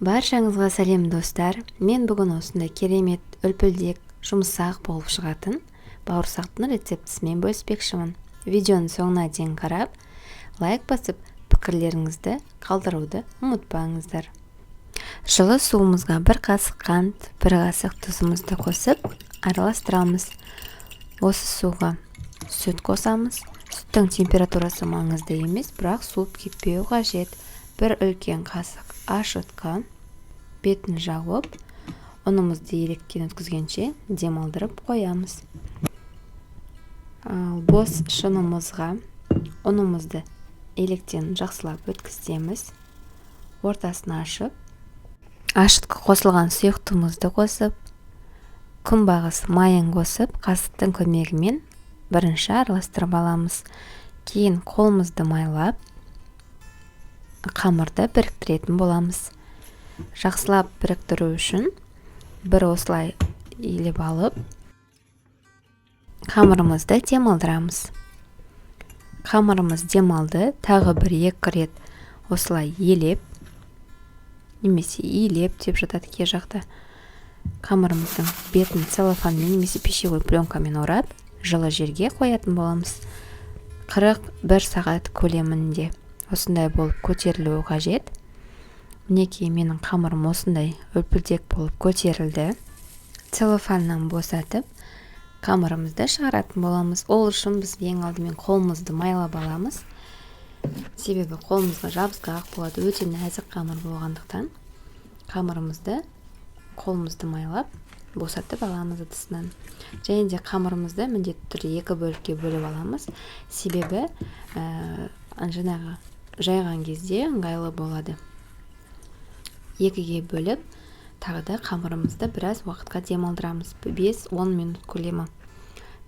Баршаңызға сәлем, достар! Мен бүгін осындай керемет үлпілдек, жұмсақ болып шығатын бауырсақтың рецептісімен бөліспекшімін. Видеоның соңына дейін қарап, лайк басып, пікірлеріңізді қалдыруды ұмытпаңыздар. Жылы суымызға бір қасық қант, бір қасық тұзымызды қосып, араластырамыз. Осы суға сүт қосамыз. Сүттің температурасы маңызды емес, бірақ суып кетпеуі қажет. Бір үлкен қасық ашытқы. Бетін жауып, ұнымызды електен өткізгенше демалдырып қоямыз. Ал бос шынымызға ұнымызды електен жақсылап өткіземіз. Ортасын ашып, ашытқы қосылған сұйықтығымызды қосып, күнбағыс майын қосып, қасықтың көмегімен бірінші араластырып аламыз. Кейін қолымызды майлап, қамырды біріктіретін боламыз. Жақсылап біріктіру үшін бір осылай илеп алып, қамырымызды демалдырамыз. Қамырымыз демалды. Тағы бір екі рет осылай елеп немесе илеп деп жатады кей жақта. Қамырымыздың бетін целлофанмен немесе пищевой пленкамен орап, жылы жерге қоятын боламыз. 41 сағат көлемінде осындай болып көтерілуі қажет. Мінекей, менің қамырым осындай үлпілдек болып көтерілді. Целлофаннан босатып, қамырымызды шығаратын боламыз. Ол үшін біз ең алдымен қолымызды майлап аламыз, себебі қолымызға жабысқақ болады. Өте нәзік қамыр болғандықтан, қамырымызды қолымызды майлап, босатып аламыз ыдысынан. Және де қамырымызды міндетті түрде екі бөлікке бөліп аламыз, себебі жаңағы жайған кезде ыңғайлы болады. Екіге бөліп, тағы да қамырымызды біраз уақытқа демалдырамыз, 5-10 минут көлемі.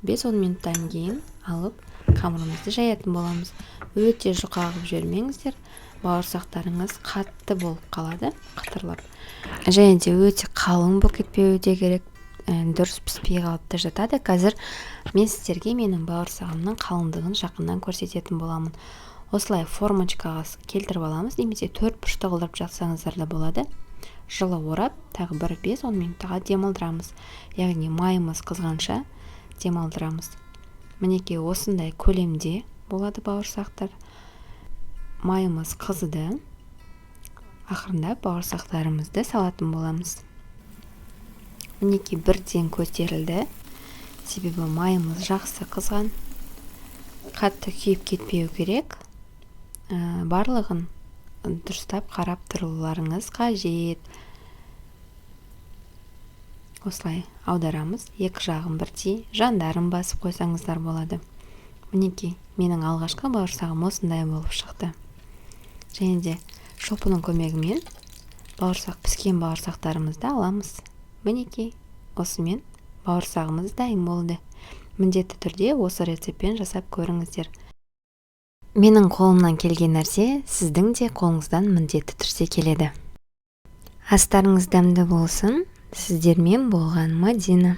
5-10 минуттан кейін алып, қамырымызды жаятын боламыз. Өте жұқа қылып жібермеңіздер, бауырсақтарыңыз қатты болып қалады, қытырлап. Және де өте қалың болып кетпеуі де керек, дұрыс піспей қалып та жатады. Қазір мен сіздерге менің бауырсағымның қалыңдығын жақыннан көрсететін боламын. Осылай формочкаға келтіріп аламыз немесе төрт бұрышты қылдырып жатсаңыздар да болады. Жылы орап, тағы бір 5-10 минутқа демалдырамыз, яғни майымыз қызғанша демалдырамыз. Мінекей, осындай көлемде болады бауырсақтар. Майымыз қызыды, ақырындап бауырсақтарымызды салатын боламыз. Мінекей, бірден көтерілді, себебі майымыз жақсы қызған. Қатты күйіп кетпеу керек. Барлығын дұрыстап қарап тұруларыңыз қажет. Осылай аударамыз, екі жағын бірдей жандарын басып қойсаңыздар болады. Мінекей, менің алғашқы бауырсағым осындай болып шықты. Және де шолпының көмегімен бауырсақ, піскен бауырсақтарымызды аламыз. Мінекей, осымен бауырсағымыз дайын болды. Міндетті түрде осы рецептпен жасап көріңіздер. Менің қолымнан келген нәрсе сіздің де қолыңыздан міндетті түрде келеді. Астарыңыз дәмді болсын! Сіздермен болған Мадина.